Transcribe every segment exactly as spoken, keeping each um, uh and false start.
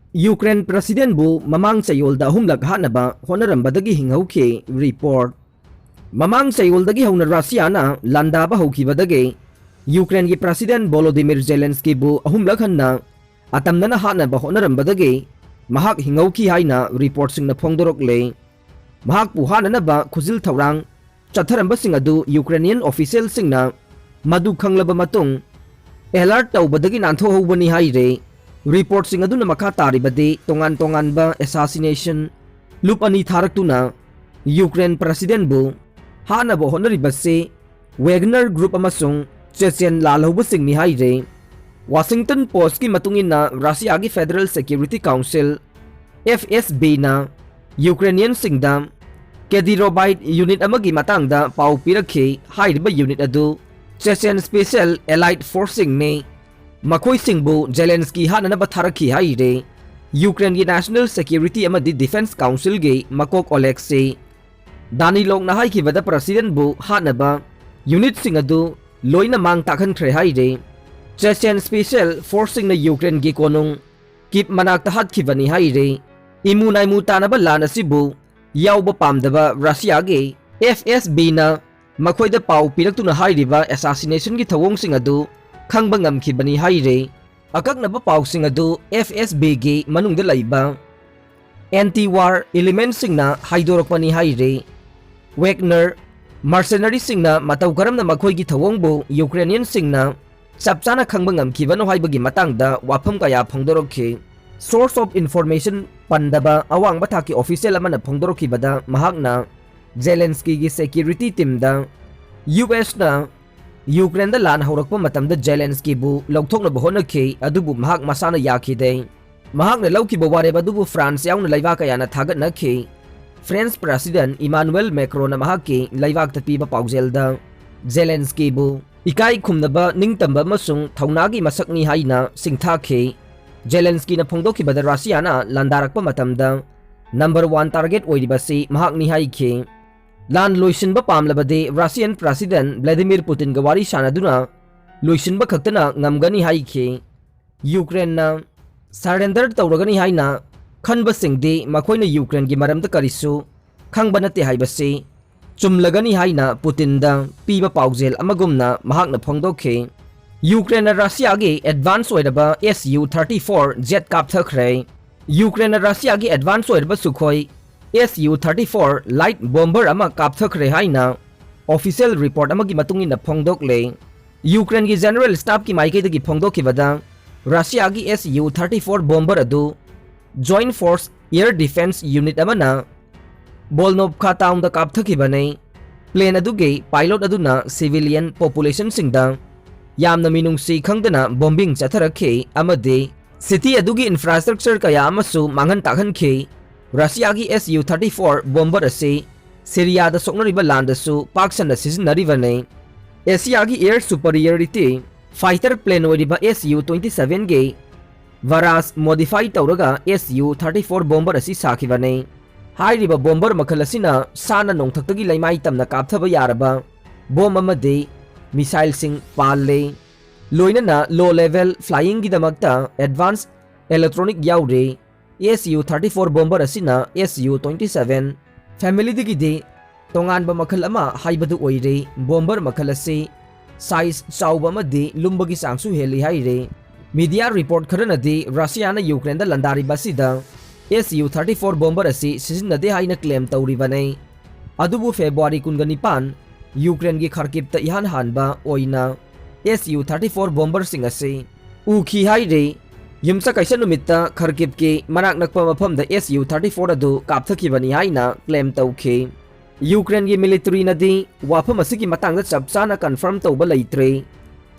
Ukraine ꯄ꯭ꯔꯁꯤꯗꯦꯟꯕꯨ ꯃꯃꯥꯡ ꯆꯌꯣꯜꯗ ꯑꯍꯨꯝꯂꯛ ꯍꯥꯠꯅꯕ ꯍꯣꯠꯅꯔꯝꯕꯗꯒꯤ ꯍꯤꯡꯍꯧꯈꯤ꯫ ꯔꯤꯄꯣꯔꯠ꯫ ꯃꯃꯥꯡ ꯆꯌꯣꯜꯗꯒꯤ ꯍꯧꯅ ꯔꯁꯤꯌꯥꯅ ꯂꯥꯟꯗꯥꯕ ꯍꯧꯈꯤꯕꯗꯒꯤ ꯌꯨꯀ꯭ꯔꯦꯟꯒꯤ ꯄ꯭ꯔꯁꯤꯗꯦꯟ ꯚꯣꯂꯣꯗꯤꯃꯤꯔ ꯖꯦꯂꯦꯟꯁꯀꯤꯕꯨ ꯑꯍꯨꯝꯂꯛ ꯍꯟꯅ ꯑꯇꯝꯅꯅ ꯍꯥꯠꯅꯕ ꯍꯣꯠꯅꯔꯝꯕꯗꯒꯤ ꯃꯍꯥꯛ ꯍꯤꯡꯍꯧꯈꯤ ꯍꯥꯏꯅ ꯔꯤꯄꯣꯔꯠꯁꯤꯡꯅ ꯐꯣꯡꯗꯣꯔꯛꯂꯦ꯫ ꯃꯍꯥꯛꯄꯨ ꯍꯥꯠꯅꯅꯕ ꯈꯨꯖꯤꯜ ꯊꯧꯔꯥꯡ ꯆꯠꯊꯔꯝꯕꯁꯤꯡ ꯑꯗꯨ ꯌꯨꯀ꯭ꯔꯦꯅꯤꯌꯟ ꯑꯣꯐꯤꯁꯤꯌꯦꯜꯁꯤꯡꯅ ꯃꯗꯨ ꯈꯪꯂꯕ ꯃꯇꯨꯡ ꯑꯦꯂꯔꯠ ꯇꯧꯕꯗꯒꯤ ꯅꯥꯟꯊꯣꯛꯍꯧꯕꯅꯤ ꯍꯥꯏꯔꯦ꯫ ꯔꯤꯄꯣꯔꯠꯁꯤꯡ ꯑꯗꯨꯅ ꯃꯈꯥ ꯇꯥꯔꯤꯕꯗꯤ ꯇꯣꯉꯥꯟ ꯇꯣꯉꯥꯟꯕ ꯑꯦꯁꯥꯁꯤꯅꯦꯁꯟ ꯂꯨꯞ ꯑꯅꯤ ꯊꯥꯔꯛꯇꯨꯅ ꯌꯨꯀ꯭ꯔꯦꯟ ꯄ꯭ꯔꯁꯤꯗꯦꯟꯕꯨ ꯍꯥꯠꯅꯕ ꯍꯣꯠꯅꯔꯤꯕꯁꯤ ꯋꯦꯒꯅꯔ ꯒ꯭ꯔꯨꯞ ꯑꯃꯁꯨꯡ ꯆꯦꯆꯦꯟ ꯂꯥꯜꯍꯧꯕꯁꯤꯡꯅꯤ ꯍꯥꯏꯔꯦ꯫ ꯋꯥꯁꯤꯡꯇꯟ ꯄꯣꯁꯀꯤ ꯃꯇꯨꯡ ꯏꯟꯅ ꯔꯁꯤꯌꯥꯒꯤ ꯐꯦꯗꯔꯦꯜ ꯁꯦꯀ꯭ꯌꯨꯔꯤꯇꯤ ꯀꯥꯎꯟꯁꯤꯜ, ꯑꯦꯐ ꯑꯦꯁ ꯕꯤꯅ ꯌꯨꯀ꯭ꯔꯦꯅꯤꯌꯟꯁꯤꯡꯗ ꯀꯦꯗꯤꯔꯣꯕꯥꯏꯠ ꯌꯨꯅꯤꯠ ꯑꯃꯒꯤ ꯃꯇꯥꯡꯗ ꯄꯥꯎ ꯄꯤꯔꯛꯈꯤ꯫ ꯍꯥꯏꯔꯤꯕ ꯌꯨꯅꯤꯠ ꯑꯗꯨ ꯆꯦꯆꯦꯟ ꯁ꯭ꯄꯦꯁꯤꯌꯦꯜ ꯑꯦꯂꯥꯏꯠ ꯐꯣꯔꯁꯁꯤꯡꯅꯤ꯫ ꯃꯈꯣꯏꯁꯤꯡꯕꯨ ꯖꯦꯂꯦꯟꯁꯀꯤ ꯍꯥꯠꯅꯅꯕ ꯊꯥꯔꯛꯈꯤ ꯍꯥꯏꯔꯦ꯫ ꯌꯨꯀ꯭ꯔꯦꯟꯒꯤ ꯅꯦꯁꯅꯦꯜ ꯁꯦꯀ꯭ꯌꯨꯔꯤꯇꯤ ꯑꯃꯗꯤ ꯗꯤꯐꯦꯟꯁ ꯀꯥꯎꯟꯁꯤꯜꯒꯤ ꯃꯀꯣꯛ ꯑꯣꯂꯦꯛꯁꯤ ꯗꯥꯅꯤꯂꯣꯛꯅ ꯍꯥꯏꯈꯤꯕꯗ ꯄ꯭ꯔꯁꯤꯗꯦꯟꯕꯨ ꯍꯥꯠꯅꯕ ꯌꯨꯅꯤꯠꯁꯤꯡ ꯑꯗꯨ ꯂꯣꯏꯅ ꯃꯥꯡ ꯇꯥꯛꯍꯟꯈ꯭ꯔꯦ ꯍꯥꯏꯔꯦ꯫ ꯆꯦꯆꯦꯟ ꯁ꯭ꯄꯦꯁꯤꯌꯦꯜ ꯐꯣꯔꯁꯁꯤꯡꯅ ꯌꯨꯀ꯭ꯔꯦꯟꯒꯤ ꯀꯣꯅꯨꯡ ꯀꯤꯞ ꯃꯅꯥꯛꯇ ꯍꯥꯠꯈꯤꯕꯅꯤ ꯍꯥꯏꯔꯦ꯫ ꯏꯃꯨ ꯅꯥꯏꯃꯨ ꯇꯥꯅꯕ ꯂꯥꯟ ꯑꯁꯤꯕꯨ ꯌꯥꯎꯕ ꯄꯥꯝꯗꯕ ꯔꯁꯤꯌꯥꯒꯤ ꯑꯦꯐ ꯑꯦꯁ ꯕꯤꯅ ꯃꯈꯣꯏꯗ ꯄꯥꯎ ꯄꯤꯔꯛꯇꯨꯅ ꯍꯥꯏꯔꯤꯕ ꯑꯦꯁꯥꯁꯤꯅꯦꯁꯟꯒꯤ ꯊꯧꯑꯣꯡꯁꯤꯡ ꯑꯗꯨ ꯈꯪꯕ ꯉꯝꯈꯤꯕꯅꯤ ꯍꯥꯏꯔꯦ꯫ ꯑꯀꯛꯅꯕ ꯄꯥꯎꯁꯤꯡ ꯑꯗꯨ ꯑꯦꯐ ꯑꯦꯁ ꯕꯤꯒꯤ ꯃꯅꯨꯡꯗ ꯂꯩꯕ ꯑꯦꯟꯇꯤ ꯋꯥꯔ ꯏꯂꯤꯃꯦꯟꯠꯁꯤꯡꯅ ꯍꯥꯏꯗꯣꯔꯛꯄꯅꯤ ꯍꯥꯏꯔꯤ꯫ ꯋꯦꯒꯅꯔ ꯃꯔꯁꯦꯅꯔꯤꯁꯤꯡꯅ ꯃꯇꯧ ꯀꯔꯝꯅ ꯃꯈꯣꯏꯒꯤ ꯊꯧꯑꯣꯡꯕꯨ ꯌꯨꯀ꯭ꯔꯦꯅꯤꯌꯟꯁꯤꯡꯅ ꯆꯞ ꯆꯥꯅ ꯈꯪꯕ ꯉꯝꯈꯤꯕꯅꯣ ꯍꯥꯏꯕꯒꯤ ꯃꯇꯥꯡꯗ ꯋꯥꯐꯝ ꯀꯌꯥ ꯐꯣꯡꯗꯣꯔꯛꯈꯤ꯫ ꯁꯣꯔꯁ ꯑꯣꯐ ꯏꯟꯐꯣꯔꯃꯦꯁꯟ ꯄꯟꯗꯕ ꯑꯋꯥꯡꯕ ꯊꯥꯛꯀꯤ ꯑꯣꯐꯤꯁꯤꯌꯦꯜ ꯑꯃꯅ ꯐꯣꯡꯗꯣꯔꯛꯈꯤꯕꯗ ꯃꯍꯥꯛꯅ ꯖꯦꯂꯦꯟꯁꯀꯤꯒꯤ ꯁꯦꯀ꯭ꯌꯨꯔꯤꯇꯤ ꯇꯤꯝꯗ ꯌꯨ ꯑꯦꯁꯅ ꯌꯨꯀ꯭ꯔꯦꯟꯗ ꯂꯥꯟ ꯍꯧꯔꯛꯄ ꯃꯇꯝꯗ ꯖꯦꯂꯦꯟꯁꯀꯤꯕꯨ ꯂꯧꯊꯣꯛꯅꯕ ꯍꯣꯠꯅꯈꯤ, ꯑꯗꯨꯕꯨ ꯃꯍꯥꯛ ꯃꯁꯥꯅ ꯌꯥꯈꯤꯗꯦ꯫ ꯃꯍꯥꯛꯅ ꯂꯧꯈꯤꯕ ꯋꯥꯔꯦꯞ ꯑꯗꯨꯕꯨ ꯐ꯭ꯔꯥꯟꯁ ꯌꯥꯎꯅ ꯂꯩꯕꯥꯛ ꯀꯌꯥꯅ ꯊꯥꯒꯠꯅꯈꯤ꯫ ꯐ꯭ꯔꯦꯟꯁ ꯄ꯭ꯔꯁꯤꯗꯦꯟ ꯏꯃꯥꯅꯨꯑꯦꯜ ꯃꯦꯀ꯭ꯔꯣꯟꯅ ꯃꯍꯥꯛꯀꯤ ꯂꯩꯕꯥꯛꯇ ꯄꯤꯕ ꯄꯥꯎꯖꯦꯜꯗ ꯖꯦꯂꯦꯟꯁꯀꯤꯕꯨ ꯏꯀꯥꯏ ꯈꯨꯝꯅꯕ, ꯅꯤꯡꯇꯝꯕ ꯑꯃꯁꯨꯡ ꯊꯧꯅꯥꯒꯤ ꯃꯁꯛꯅꯤ ꯍꯥꯏꯅ ꯁꯤꯡꯊꯥꯈꯤ꯫ ꯖꯦꯂꯦꯟꯁꯀꯤꯅ ꯐꯣꯡꯗꯣꯛꯈꯤꯕꯗ ꯔꯁꯤꯌꯥꯅ ꯂꯥꯟꯗꯥꯔꯛꯄ ꯃꯇꯝꯗ ꯅꯝꯕꯔ ꯋꯥꯟ ꯇꯥꯔꯒꯦꯠ ꯑꯣꯏꯔꯤꯕꯁꯤ ꯃꯍꯥꯛꯅꯤ ꯍꯥꯏꯈꯤ꯫ ꯂꯥꯟ ꯂꯣꯏꯁꯤꯟꯕ ꯄꯥꯝꯂꯕꯗꯤ ꯔꯁꯤꯌꯟ ꯄ꯭ꯔꯁꯤꯗꯦꯟ ꯚ꯭ꯂꯥꯗꯤꯃꯤꯔ ꯄꯨꯇꯤꯟꯒ ꯋꯥꯔꯤ ꯁꯥꯟꯅꯗꯨꯅ ꯂꯣꯏꯁꯤꯟꯕ ꯈꯛꯇꯅ ꯉꯝꯒꯅꯤ ꯍꯥꯏꯈꯤ꯫ ꯌꯨꯀ꯭ꯔꯦꯟꯅ ꯁꯔꯦꯟꯗꯔ ꯇꯧꯔꯒꯅꯤ ꯍꯥꯏꯅ ꯈꯟꯕꯁꯤꯡꯗꯤ ꯃꯈꯣꯏꯅ ꯌꯨꯀ꯭ꯔꯦꯟꯒꯤ ꯃꯔꯝꯗ ꯀꯔꯤꯁꯨ ꯈꯪꯕ ꯅꯠꯇꯦ ꯍꯥꯏꯕꯁꯤ ꯆꯨꯝꯂꯒꯅꯤ ꯍꯥꯏꯅ ꯄꯨꯇꯤꯟꯗ ꯄꯤꯕ ꯄꯥꯎꯖꯦꯜ ꯑꯃꯒꯨꯝꯅ ꯃꯍꯥꯛꯅ ꯐꯣꯡꯗꯣꯛꯈꯤ꯫ ꯌꯨꯀ꯭ꯔꯦꯟꯅ ꯔꯁꯤꯌꯥꯒꯤ ꯑꯦꯗꯚꯥꯟꯁ ꯑꯣꯏꯔꯕ S U thirty four jet ꯀꯥꯞꯊꯈ꯭ꯔꯦ꯫ ꯌꯨꯀ꯭ꯔꯦꯟꯅ ꯔꯁꯤꯌꯥꯒꯤ ꯑꯦꯗꯚꯥꯟꯁ ꯑꯣꯏꯔꯕ ꯁꯨꯈꯣꯏ S U thirty four light bomber ꯑꯃ ꯀꯥꯞꯊꯈ꯭ꯔꯦ ꯍꯥꯏꯅ ꯑꯣꯐꯤꯁꯤꯌꯦꯜ ꯔꯤꯄꯣꯔꯠ ꯑꯃꯒꯤ ꯃꯇꯨꯡ ꯏꯟꯅ ꯐꯣꯡꯗꯣꯛꯂꯦ꯫ ꯌꯨꯀ꯭ꯔꯦꯟꯒꯤ ꯖꯦꯅꯔꯦꯜ ꯁ꯭ꯇꯥꯐꯀꯤ ꯃꯥꯏꯀꯩꯗꯒꯤ ꯐꯣꯡꯗꯣꯛꯈꯤꯕꯗ, ꯔꯁꯤꯌꯥꯒꯤ S U thirty four bomber ꯑꯗꯨ joint forces air defence unit ꯑꯃꯅ ꯕꯣꯜꯅꯣꯚꯀꯥ ꯇꯥꯎꯟꯗ ꯀꯥꯞꯊꯈꯤꯕꯅꯤ꯫ ꯄ꯭ꯂꯦꯟ ꯑꯗꯨꯒꯤ ꯄꯥꯏꯂꯣꯠ ꯑꯗꯨꯅ ꯁꯤꯚꯤꯂꯤꯌꯟ ꯄꯣꯄꯨꯂꯦꯁꯟꯁꯤꯡꯗ ꯌꯥꯝꯅ ꯃꯤꯅꯨꯡꯁꯤ ꯈꯪꯗꯅ ꯕꯣꯝꯕꯤꯡ ꯆꯠꯊꯔꯛꯈꯤ ꯑꯃꯗꯤ ꯁꯤꯇꯤ ꯑꯗꯨꯒꯤ ꯏꯟꯐ꯭ꯔꯥꯁ꯭ꯇ꯭ꯔꯛꯆꯔ ꯀꯌꯥ ꯑꯃꯁꯨ ꯃꯥꯡꯍꯟ ꯇꯥꯛꯍꯟꯈꯤ꯫ ꯔꯁꯤꯌꯥꯒꯤ S U thirty four bomber ꯑꯁꯤ ꯁꯤꯔꯤꯌꯥꯗ ꯁꯣꯛꯅꯔꯤꯕ ꯂꯥꯟꯗꯁꯨ ꯄꯥꯛ ꯁꯟꯅ ꯁꯤꯖꯤꯟꯅꯔꯤꯕꯅꯤ꯫ ꯑꯦꯁꯤꯌꯥꯒꯤ ꯑꯦꯌꯔ ꯁꯨꯄꯔꯤꯌꯔꯤꯇꯤ ꯐꯥꯏꯇꯔ ꯄ꯭ꯂꯦꯟ ꯑꯣꯏꯔꯤꯕ ꯑꯦꯁ ꯌꯨ ꯇ꯭ꯋꯦꯟꯇꯤ ꯁꯚꯦꯟꯒꯤ ꯚꯔꯥꯖ ꯃꯣꯗꯤꯐꯥꯏ ꯇꯧꯔꯒ S U thirty four bomber ꯑꯁꯤ ꯁꯥꯈꯤꯕꯅꯤ꯫ ꯍꯥꯏꯔꯤꯕ ꯕꯣꯝꯕꯔ ꯃꯈꯜ ꯑꯁꯤꯅ ꯁꯥꯅ ꯅꯣꯡꯊꯛꯇꯒꯤ ꯂꯩꯃꯥꯏ ꯇꯝꯅ ꯀꯥꯞꯊꯕ ꯌꯥꯔꯕ ꯕꯣꯝ ꯑꯃꯗꯤ ꯃꯤꯁꯥꯏꯜꯁꯤꯡ ꯄꯥꯜꯂꯤ꯫ ꯂꯣꯏꯅꯅ ꯂꯣ ꯂꯦꯚꯦꯜ ꯐ꯭ꯂꯥꯏꯌꯤꯡꯒꯤꯗꯃꯛꯇ ꯑꯦꯗꯚꯥꯟꯁ ꯏꯂꯦꯛꯇ꯭ꯔꯣꯅꯤꯛ ꯌꯥꯎꯔꯤ꯫ S U thirty four bomber ꯑꯁꯤꯅ ꯑꯦꯁ ꯌꯨ ꯇ꯭ꯋꯦꯟꯇꯤ ꯁꯚꯦꯟ ꯐꯦꯃꯤꯂꯤꯗꯒꯤꯗꯤ ꯇꯣꯉꯥꯟꯕ ꯃꯈꯜ ꯑꯃ ꯍꯥꯏꯕꯗꯨ ꯑꯣꯏꯔꯦ꯫ ꯕꯣꯝꯕꯔ ꯃꯈꯜ ꯑꯁꯤ ꯁꯥꯏꯖ ꯆꯥꯎꯕ ꯑꯃꯗꯤ ꯂꯨꯝꯕꯒꯤ ꯆꯥꯡꯁꯨ ꯍꯦꯜꯂꯤ ꯍꯥꯏꯔꯦ꯫ ꯃꯤꯗꯤꯌꯥ ꯔꯤꯄꯣꯔꯠ ꯈꯔꯅꯗꯤ ꯔꯁꯤꯌꯥꯅ ꯌꯨꯀ꯭ꯔꯦꯟꯗ ꯂꯥꯟꯗꯥꯔꯤꯕ ꯑꯁꯤꯗ S U thirty four bomber ꯑꯁꯤ ꯁꯤꯖꯤꯟꯅꯗꯦ ꯍꯥꯏꯅ ꯀ꯭ꯂꯦꯝ ꯇꯧꯔꯤꯕꯅꯤ꯫ ꯑꯗꯨꯕꯨ ꯐꯦꯕ꯭ꯔꯨꯋꯥꯔꯤ ꯀꯨꯟꯒ ꯅꯤꯄꯥꯟ ꯌꯨꯀ꯭ꯔꯦꯟꯒꯤ ꯈꯥꯔꯀꯤꯞꯇ ꯏꯍꯥꯟ ꯍꯥꯟꯕ ꯑꯣꯏꯅ ꯑꯦꯁ ꯌꯨ ꯊꯥꯔꯇꯤ ꯐꯣꯔ ꯕꯣꯝꯕꯔꯁꯤꯡ ꯑꯁꯤ ꯎꯈꯤ ꯍꯥꯏꯔꯤ꯫ ꯌꯨꯝꯁꯀꯩꯁ ꯅꯨꯃꯤꯠꯇ ꯈꯥꯔꯀꯤꯞꯀꯤ ꯃꯅꯥꯛ ꯅꯛꯄ ꯃꯐꯝꯗ ꯑꯦꯁ ꯌꯨ ꯊꯥꯔꯇꯤ ꯐꯣꯔ ꯑꯗꯨ ꯀꯥꯞꯊꯈꯤꯕꯅꯤ ꯍꯥꯏꯅ ꯀ꯭ꯂꯦꯝ ꯇꯧꯈꯤ꯫ ꯌꯨꯀ꯭ꯔꯦꯟꯒꯤ ꯃꯤꯂꯤꯇꯔꯤꯅꯗꯤ ꯋꯥꯐꯝ ꯑꯁꯤꯒꯤ ꯃꯇꯥꯡꯗ ꯆꯞ ꯆꯥꯅ ꯀꯟꯐꯥꯔꯝ ꯇꯧꯕ ꯂꯩꯇ꯭ꯔꯤ꯫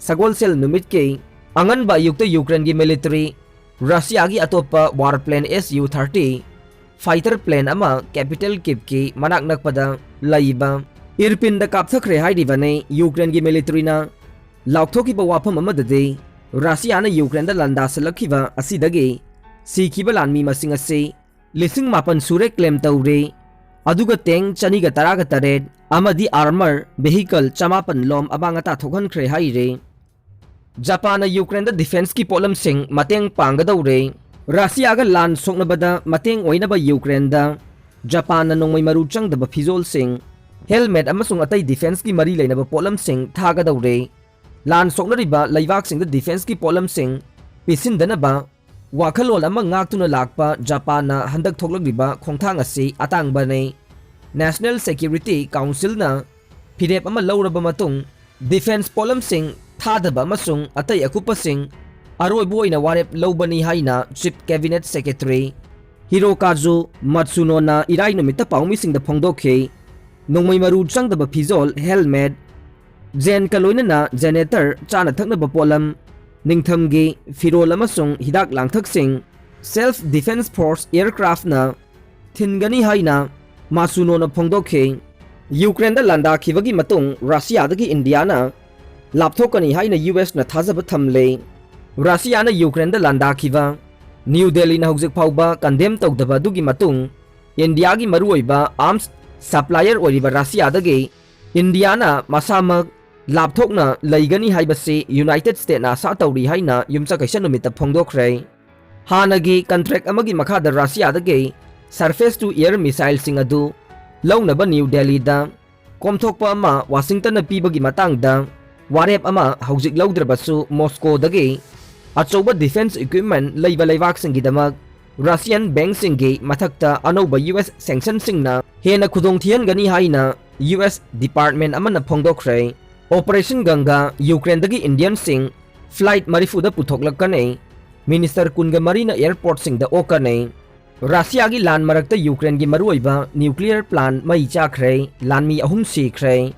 ꯁꯒꯣꯜꯁꯦꯜ ꯅꯨꯃꯤꯠꯀꯤ ꯑꯉꯟꯕ ꯑꯌꯨꯛꯇ ꯌꯨꯀ꯭ꯔꯦꯟꯒꯤ ꯃꯤꯂꯤꯇꯔꯤ ꯔꯁꯤꯌꯥꯒꯤ ꯑꯇꯣꯞꯄ war plane S U thirty fighter plane ꯑꯃ ꯀꯦꯄꯤꯇꯦꯜ ꯀꯤꯞꯀꯤ ꯃꯅꯥꯛ ꯅꯛꯄꯗ ꯂꯩꯕ ꯏꯔꯄꯤꯟꯗ ꯀꯥꯞꯊꯈ꯭ꯔꯦ ꯍꯥꯏꯔꯤꯕꯅꯤ꯫ ꯌꯨꯀ꯭ꯔꯦꯟꯒꯤ ꯃꯤꯂꯤꯇꯔꯤꯅ ꯂꯥꯎꯊꯣꯛꯈꯤꯕ ꯋꯥꯐꯝ ꯑꯃꯗꯗꯤ, ꯔꯁꯤꯌꯥꯅ ꯌꯨꯀ꯭ꯔꯦꯟꯗ ꯂꯥꯟꯗꯥꯁꯤꯜꯂꯛꯈꯤꯕ ꯑꯁꯤꯗꯒꯤ ꯁꯤꯈꯤꯕ ꯂꯥꯟꯃꯤ ꯃꯁꯤꯡ ꯑꯁꯤ ꯂꯤꯁꯤꯡ ꯃꯥꯄꯟ ꯁꯨꯔꯦ ꯀ꯭ꯂꯦꯝ ꯇꯧꯔꯤ꯫ ꯑꯗꯨꯒ ꯇꯦꯡ ꯆꯅꯤꯒ ꯇꯔꯥꯒ ꯇꯔꯦꯠ ꯑꯃꯗꯤ ꯑꯥꯔꯃꯔ ꯚꯦꯍꯤꯀꯜ ꯆꯃꯥꯄꯟ ꯂꯣꯝ ꯑꯃꯥꯡ ꯑꯇꯥ ꯊꯣꯛꯍꯟꯈ꯭ꯔꯦ ꯍꯥꯏꯔꯤ꯫ ꯖꯄꯥꯟꯅ ꯌꯨꯀ꯭ꯔꯦꯟꯗ ꯗꯤꯐꯦꯟꯁꯀꯤ ꯄꯣꯠꯂꯝꯁꯤꯡ ꯃꯇꯦꯡ ꯄꯥꯡꯒꯗꯧꯔꯦ꯫ ꯔꯁꯤꯌꯥꯒ ꯂꯥꯟ ꯁꯣꯛꯅꯕꯗ ꯃꯇꯦꯡ ꯑꯣꯏꯅꯕ ꯌꯨꯀ꯭ꯔꯦꯟꯗ ꯖꯄꯥꯟꯅ ꯅꯣꯡꯃꯩ ꯃꯔꯨ ꯆꯪꯗꯕ ꯐꯤꯖꯣꯜꯁꯤꯡ, ꯍꯦꯜꯃꯦꯠ ꯑꯃꯁꯨꯡ ꯑꯇꯩ ꯗꯤꯐꯦꯟꯁꯀꯤ ꯃꯔꯤ ꯂꯩꯅꯕ ꯄꯣꯠꯂꯝꯁꯤꯡ ꯊꯥꯒꯗꯧꯔꯦ꯫ ꯂꯥꯟ ꯁꯣꯛꯅꯔꯤꯕ ꯂꯩꯕꯥꯛꯁꯤꯡꯗ ꯗꯤꯐꯦꯟꯁꯀꯤ ꯄꯣꯠꯂꯝꯁꯤꯡ ꯄꯤꯁꯤꯟꯗꯅꯕ ꯋꯥꯈꯜꯂꯣꯟ ꯑꯃ ꯉꯥꯛꯇꯨꯅ ꯂꯥꯛꯄ ꯖꯄꯥꯟꯅ ꯍꯟꯗꯛ ꯊꯣꯛꯂꯛꯂꯤꯕ ꯈꯣꯡꯊꯥꯡ ꯑꯁꯤ ꯑꯇꯥꯡꯕꯅꯤ꯫ ꯅꯦꯁꯅꯦꯜ ꯁꯦꯀ꯭ꯌꯨꯔꯤꯇꯤ ꯀꯥꯎꯟꯁꯤꯜꯅ ꯐꯤꯔꯦꯞ ꯑꯃ ꯂꯧꯔꯕ ꯃꯇꯨꯡ, ꯗꯤꯐꯦꯟꯁ ꯄꯣꯠꯂꯝꯁꯤꯡ ꯊꯥꯗꯕ ꯑꯃꯁꯨꯡ ꯑꯇꯩ ꯑꯀꯨꯞꯄꯁꯤꯡ ꯑꯔꯣꯏꯕ ꯑꯣꯏꯅ ꯋꯥꯔꯦꯞ ꯂꯧꯕꯅꯤ ꯍꯥꯏꯅ ꯆꯤꯐ ꯀꯦꯕꯤꯅꯦꯠ ꯁꯦꯀ꯭ꯔꯦꯇꯔꯤ ꯍꯤꯔꯣꯀꯥꯖꯨ ꯃꯠꯁꯨꯅꯣꯅ ꯏꯔꯥꯏ ꯅꯨꯃꯤꯠꯇ ꯄꯥꯎꯃꯤꯁꯤꯡꯗ ꯐꯣꯡꯗꯣꯛꯈꯤ꯫ ꯅꯣꯡꯃꯩ ꯃꯔꯨ ꯆꯪꯗꯕ ꯐꯤꯖꯣꯜ, ꯍꯦꯜꯃꯦꯠ, ꯖꯦꯟꯀ ꯂꯣꯏꯅꯅ ꯖꯦꯅꯦꯇꯔ, ꯆꯥꯅ ꯊꯛꯅꯕ ꯄꯣꯠꯂꯝ, ꯅꯤꯡꯊꯝꯒꯤ ꯐꯤꯔꯣꯜ ꯑꯃꯁꯨꯡ ꯍꯤꯗꯥꯛ ꯂꯥꯡꯊꯛꯁꯤꯡ, ꯁꯦꯜꯐ ꯗꯤꯐꯦꯟꯁ ꯐꯣꯔꯁ ꯑꯦꯌꯔꯀ꯭ꯔꯥꯐꯅ ꯊꯤꯟꯒꯅꯤ ꯍꯥꯏꯅ ꯃꯥꯁꯨꯅꯣꯅ ꯐꯣꯡꯗꯣꯛꯈꯤ꯫ ꯌꯨꯀ꯭ꯔꯦꯟꯗ ꯂꯥꯟꯗꯥꯈꯤꯕꯒꯤ ꯃꯇꯨꯡ ꯔꯁꯤꯌꯥꯗꯒꯤ ꯏꯟꯗꯤꯌꯥꯅ ꯂꯥꯞꯊꯣꯛꯀꯅꯤ ꯍꯥꯏꯅ ꯌꯨ ꯑꯦꯁꯅ ꯊꯥꯖꯕ ꯊꯝꯂꯦ꯫ ꯔꯁꯤꯌꯥꯅ ꯌꯨꯀ꯭ꯔꯦꯟꯗ ꯂꯥꯟꯗꯥꯈꯤꯕ ꯅ꯭ꯌꯨ ꯗꯦꯜꯂꯤꯅ ꯍꯧꯖꯤꯛ ꯐꯥꯎꯕ ꯀꯟꯗꯦꯝ ꯇꯧꯗꯕ ꯑꯗꯨꯒꯤ ꯃꯇꯨꯡ, ꯏꯟꯗꯤꯌꯥꯒꯤ ꯃꯔꯨꯑꯣꯏꯕ ꯑꯥꯔꯝꯁ ꯁꯄ꯭ꯂꯥꯏꯌꯔ ꯑꯣꯏꯔꯤꯕ ꯔꯁꯤꯌꯥꯗꯒꯤ ꯏꯟꯗꯤꯌꯥꯅ ꯃꯁꯥꯃꯛ ꯂꯥꯞꯊꯣꯛꯅ ꯂꯩꯒꯅꯤ ꯍꯥꯏꯕꯁꯤ ꯌꯨꯅꯥꯏꯇꯦꯗ ꯁ꯭ꯇꯦꯠꯅ ꯑꯥꯁꯥ ꯇꯧꯔꯤ ꯍꯥꯏꯅ ꯌꯨꯝꯁꯀꯩꯁ ꯅꯨꯃꯤꯠꯇ ꯐꯣꯡꯗꯣꯛꯈ꯭ꯔꯦ꯫ ꯍꯥꯟꯅꯒꯤ ꯀꯟꯇ꯭ꯔꯦꯛ ꯑꯃꯒꯤ ꯃꯈꯥꯗ ꯔꯁꯤꯌꯥꯗꯒꯤ surface to air missileꯁꯤꯡ ꯑꯗꯨ ꯂꯧꯅꯕ ꯅ꯭ꯌꯨ ꯗꯦꯜꯂꯤꯗ ꯀꯣꯝꯊꯣꯛꯄ ꯑꯃ ꯋꯥꯁꯤꯡꯇꯟꯅ ꯄꯤꯕꯒꯤ ꯃꯇꯥꯡꯗ ꯋꯥꯔꯦꯞ ꯑꯃ ꯍꯧꯖꯤꯛ ꯂꯧꯗ꯭ꯔꯕꯁꯨ, ꯃꯣꯁꯀꯣꯗꯒꯤ ꯑꯆꯧꯕ ꯗꯤꯐꯦꯟꯁ ꯏꯀ꯭ꯋꯤꯞꯃꯦꯟ ꯂꯩꯕ ꯂꯩꯕꯥꯛꯁꯤꯡꯒꯤꯗꯃꯛ ꯔꯁꯤꯌꯟ ꯕꯦꯡꯛꯁꯤꯡꯒꯤ ꯃꯊꯛꯇ ꯑꯅꯧꯕ ꯌꯨ ꯑꯦꯁ ꯁꯦꯡꯁꯟꯁꯤꯡꯅ ꯍꯦꯟꯅ ꯈꯨꯗꯣꯡꯊꯤꯍꯟꯒꯅꯤ ꯍꯥꯏꯅ ꯌꯨ ꯑꯦꯁ ꯗꯤꯄꯥꯔꯠꯃꯦꯟ ꯑꯃꯅ ꯐꯣꯡꯗꯣꯛꯈ꯭ꯔꯦ꯫ ꯑꯣꯄꯔꯦꯁꯟ ꯒꯪꯒꯥ ꯌꯨꯀ꯭ꯔꯦꯟꯗꯒꯤ ꯏꯟꯗꯤꯌꯟꯁꯤꯡ ꯐ꯭ꯂꯥꯏꯠ ꯃꯔꯤꯐꯨꯗ ꯄꯨꯊꯣꯛꯂꯛꯀꯅꯤ꯫ ꯃꯤꯅꯤꯁꯇꯔ ꯀꯨꯟꯒ ꯃꯔꯤꯅ ꯑꯦꯌꯔꯄꯣꯔꯠꯁꯤꯡꯗ ꯑꯣꯛꯀꯅꯤ꯫ ꯔꯁꯤꯌꯥꯒꯤ ꯂꯥꯟ ꯃꯔꯛꯇ ꯌꯨꯀ꯭ꯔꯦꯟꯒꯤ ꯃꯔꯨꯑꯣꯏꯕ ꯅ꯭ꯌꯨꯀ꯭ꯂꯤꯌꯔ ꯄ꯭ꯂꯥꯟ ꯃꯩ ꯆꯥꯛꯈ꯭ꯔꯦ, ꯂꯥꯟꯃꯤ ꯑꯍꯨꯝ ꯁꯤꯈ꯭ꯔꯦ꯫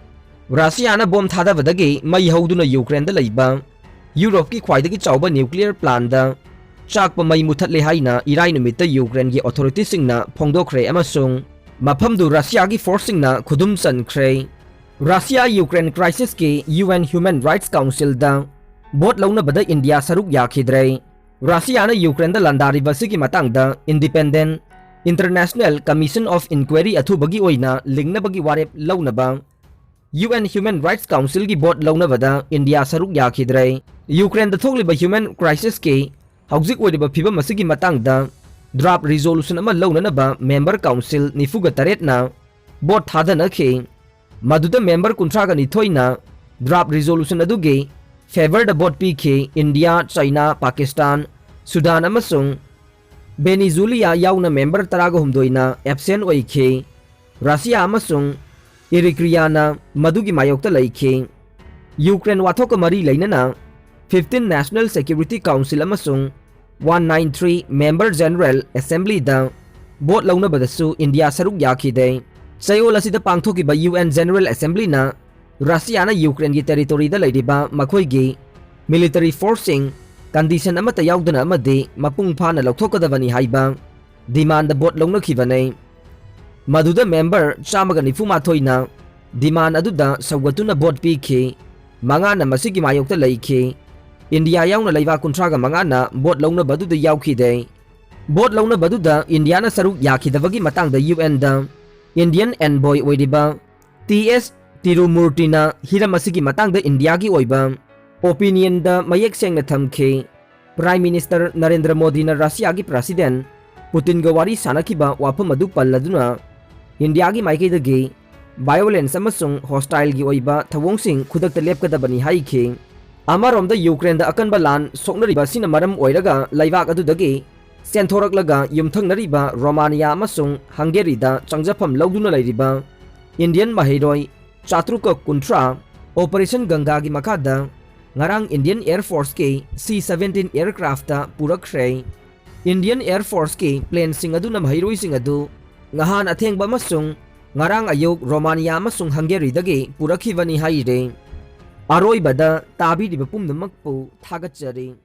ꯔꯁꯤꯌꯥꯅ ꯕꯣꯝ ꯊꯥꯗꯕꯗꯒꯤ ꯃꯩ ꯍꯧꯗꯨꯅ ꯌꯨꯀ꯭ꯔꯦꯟꯗ ꯂꯩꯕ ꯌꯨꯔꯣꯞꯀꯤ ꯈ꯭ꯋꯥꯏꯗꯒꯤ ꯆꯥꯎꯕ ꯅ꯭ꯌꯨꯀ꯭ꯂꯤꯌꯔ ꯄ꯭ꯂꯥꯟꯗ ꯆꯥꯛꯄ ꯃꯩ ꯃꯨꯊꯠꯂꯦ ꯍꯥꯏꯅ ꯏꯔꯥꯏ ꯅꯨꯃꯤꯠꯇ ꯌꯨꯀ꯭ꯔꯦꯟꯒꯤ ꯑꯣꯊꯣꯔꯤꯇꯤꯁꯤꯡꯅ ꯐꯣꯡꯗꯣꯛꯈ꯭ꯔꯦ ꯑꯃꯁꯨꯡ ꯃꯐꯝꯗꯨ ꯔꯁꯤꯌꯥꯒꯤ ꯐꯣꯔꯁꯁꯤꯡꯅ ꯈꯨꯗꯨꯝ ꯆꯟꯈ꯭ꯔꯦ꯫ ꯔꯁꯤꯌꯥ ꯌꯨꯀ꯭ꯔꯦꯟ ꯀ꯭ꯔꯥꯏꯁꯤꯁꯀꯤ ꯌꯨ ꯑꯦꯟ ꯍ꯭ꯌꯨꯃꯦꯟ ꯔꯥꯏꯠꯁ ꯀꯥꯎꯟꯁꯤꯜꯗ ꯚꯣꯠ ꯂꯧꯅꯕꯗ ꯏꯟꯗꯤꯌꯥ ꯁꯔꯨꯛ ꯌꯥꯈꯤꯗ꯭ꯔꯦ꯫ ꯔꯁꯤꯌꯥꯅ ꯌꯨꯀ꯭ꯔꯦꯟꯗ ꯂꯥꯟꯗꯥꯔꯤꯕ ꯑꯁꯤꯒꯤ ꯃꯇꯥꯡꯗ independent international commission of inquiry ꯑꯊꯨꯕꯒꯤ ꯑꯣꯏꯅ ꯂꯤꯡꯅꯕꯒꯤ ꯋꯥꯔꯦꯞ ꯂꯧꯅꯕ UN Human Rights Councilꯒꯤ vote ꯂꯧꯅꯕꯗ ꯏꯟꯗꯤꯌꯥ ꯁꯔꯨꯛ ꯌꯥꯈꯤꯗ꯭ꯔꯦ꯫ ꯌꯨꯀ꯭ꯔꯦꯟꯗ ꯊꯣꯛꯂꯤꯕ human crisisꯀꯤ ꯍꯧꯖꯤꯛ ꯑꯣꯏꯔꯤꯕ ꯐꯤꯕꯝ ꯑꯁꯤꯒꯤ ꯃꯇꯥꯡꯗ draft resolution ꯑꯃ ꯂꯧꯅꯅꯕ member council ꯅꯤꯐꯨꯒ ꯇꯔꯦꯠꯅ vote ꯊꯥꯗꯅꯈꯤ꯫ ꯃꯗꯨꯗ member ꯀꯨꯟꯊ꯭ꯔꯥꯒ ꯅꯤꯊꯣꯏꯅ draft resolution ꯑꯗꯨꯒꯤ favourꯗ vote ꯄꯤꯈꯤ꯫ ꯏꯟꯗꯤꯌꯥ, ꯆꯥꯏꯅꯥ, ꯄꯥꯀꯤꯁꯇꯥꯟ, ꯁꯨꯗꯥꯟ ꯑꯃꯁꯨꯡ ꯚꯦꯅꯤꯖꯨꯂꯤꯌꯥ ꯌꯥꯎꯅ member ꯇꯔꯥꯒ ꯍꯨꯝꯗꯣꯏꯅ absent ꯑꯣꯏꯈꯤ꯫ ꯔꯁꯤꯌꯥ ꯑꯃꯁꯨꯡ ꯏꯔꯤꯇ꯭ꯔꯤꯌꯥꯅ ꯃꯗꯨꯒꯤ ꯃꯥꯌꯣꯛꯇ ꯂꯩꯈꯤ꯫ ꯌꯨꯀ꯭ꯔꯦꯟ ꯋꯥꯊꯣꯛꯀ ꯃꯔꯤ ꯂꯩꯅꯅ fifteen National Security Council ꯑꯃꯁꯨꯡ one nine three Member General Assemblyꯗ vote ꯂꯧꯅꯕꯗꯁꯨ ꯏꯟꯗꯤꯌꯥ ꯁꯔꯨꯛ ꯌꯥꯈꯤꯗꯦ꯫ ꯆꯌꯣꯜ ꯑꯁꯤꯗ ꯄꯥꯡꯊꯣꯛꯈꯤꯕ UN General Assemblyꯅ ꯔꯁꯤꯌꯥꯅ ꯌꯨꯀ꯭ꯔꯦꯟꯒꯤ territoryꯗ ꯂꯩꯔꯤꯕ ꯃꯈꯣꯏꯒꯤ military forceꯁꯤꯡ condition ꯑꯃꯠꯇ ꯌꯥꯎꯗꯅ ꯑꯃꯗꯤ ꯃꯄꯨꯡ ꯐꯥꯅ ꯂꯧꯊꯣꯛꯀꯗꯕꯅꯤ ꯍꯥꯏꯕ demandꯗ vote ꯂꯧꯅꯈꯤꯕꯅꯤ꯫ ꯃꯗꯨꯗ member ꯆꯥꯝꯃꯒ ꯅꯤꯐꯨ ꯃꯥꯊꯣꯏꯅ demand ꯑꯗꯨꯗ ꯁꯧꯒꯠꯇꯨꯅ vote ꯄꯤꯈꯤ꯫ ꯃꯉꯥꯅ ꯃꯁꯤꯒꯤ ꯃꯥꯌꯣꯛꯇ ꯂꯩꯈꯤ꯫ ꯏꯟꯗꯤꯌꯥ ꯌꯥꯎꯅ ꯂꯩꯕꯥꯛ ꯀꯨꯟꯊ꯭ꯔꯥꯒ ꯃꯉꯥꯅ vote ꯂꯧꯅꯕ ꯑꯗꯨꯗ ꯌꯥꯎꯈꯤꯗꯦ꯫ Vote ꯂꯧꯅꯕ ꯑꯗꯨꯗ ꯏꯟꯗꯤꯌꯥꯅ ꯁꯔꯨꯛ ꯌꯥꯈꯤꯗꯕꯒꯤ ꯃꯇꯥꯡꯗ UNꯗ Indian envoy ꯑꯣꯏꯔꯤꯕ T S Tirumurthyꯅ ꯍꯤꯔꯝ ꯑꯁꯤꯒꯤ ꯃꯇꯥꯡꯗ ꯏꯟꯗꯤꯌꯥꯒꯤ ꯑꯣꯏꯕ opinionꯗ ꯃꯌꯦꯛ ꯁꯦꯡꯅ ꯊꯝꯈꯤ꯫ Prime Minister ꯅꯔꯦꯟꯗ꯭ꯔ ꯃꯣꯗꯤꯅ ꯔꯁꯤꯌꯥꯒꯤ President ꯄꯨꯇꯤꯟꯒ ꯋꯥꯔꯤ ꯁꯥꯟꯅꯈꯤꯕ ꯋꯥꯐꯝ ꯑꯗꯨ ꯄꯜꯂꯗꯨꯅ ꯏꯟꯗꯤꯌꯥꯒꯤ ꯃꯥꯏꯀꯩꯗꯒꯤ violence ꯑꯃꯁꯨꯡ hostileꯒꯤ ꯑꯣꯏꯕ ꯊꯧꯑꯣꯡꯁꯤꯡ ꯈꯨꯗꯛꯇ ꯂꯦꯞꯀꯗꯕꯅꯤ ꯍꯥꯏꯈꯤ꯫ ꯑꯃꯔꯣꯝꯗ ꯌꯨꯀ꯭ꯔꯦꯟꯗ ꯑꯀꯟꯕ ꯂꯥꯟ ꯁꯣꯛꯅꯔꯤꯕ ꯑꯁꯤꯅ ꯃꯔꯝ ꯑꯣꯏꯔꯒ ꯂꯩꯕꯥꯛ ꯑꯗꯨꯗꯒꯤ ꯆꯦꯟꯊꯣꯔꯛꯂꯒ ꯌꯨꯝꯊꯪꯅꯔꯤꯕ ꯔꯣꯃꯥꯅꯤꯌꯥ ꯑꯃꯁꯨꯡ ꯍꯪꯒꯦꯔꯤꯗ ꯆꯪꯖꯐꯝ ꯂꯧꯗꯨꯅ ꯂꯩꯔꯤꯕ Indian ꯃꯍꯩꯔꯣꯏ ꯆꯥꯇ꯭ꯔꯨꯛꯀ ꯀꯨꯟꯊ꯭ꯔꯥ Operation ꯒꯪꯒꯥꯒꯤ ꯃꯈꯥꯗ ꯉꯔꯥꯡ Indian Air Forceꯀꯤ C seventeen aircraftꯇ ꯄꯨꯔꯛꯈ꯭ꯔꯦ꯫ Indian Air Forceꯀꯤ planeꯁꯤꯡ ꯑꯗꯨꯅ ꯃꯍꯩꯔꯣꯏꯁꯤꯡ ꯑꯗꯨ ꯉꯍꯥꯟ ꯑꯊꯦꯡꯕ ꯑꯃꯁꯨꯡ ꯉꯔꯥꯡ ꯑꯌꯨꯛ ꯔꯣꯃꯥꯅꯤꯌꯥ ꯑꯃꯁꯨꯡ ꯍꯪꯒꯦꯔꯤꯗꯒꯤ ꯄꯨꯔꯛꯈꯤꯕꯅꯤ ꯍꯥꯏꯔꯦ꯫ ꯑꯔꯣꯏꯕꯗ ꯇꯥꯕꯤꯔꯤꯕ ꯄꯨꯝꯅꯃꯛꯄꯨ ꯊꯥꯒꯠꯆꯔꯤ꯫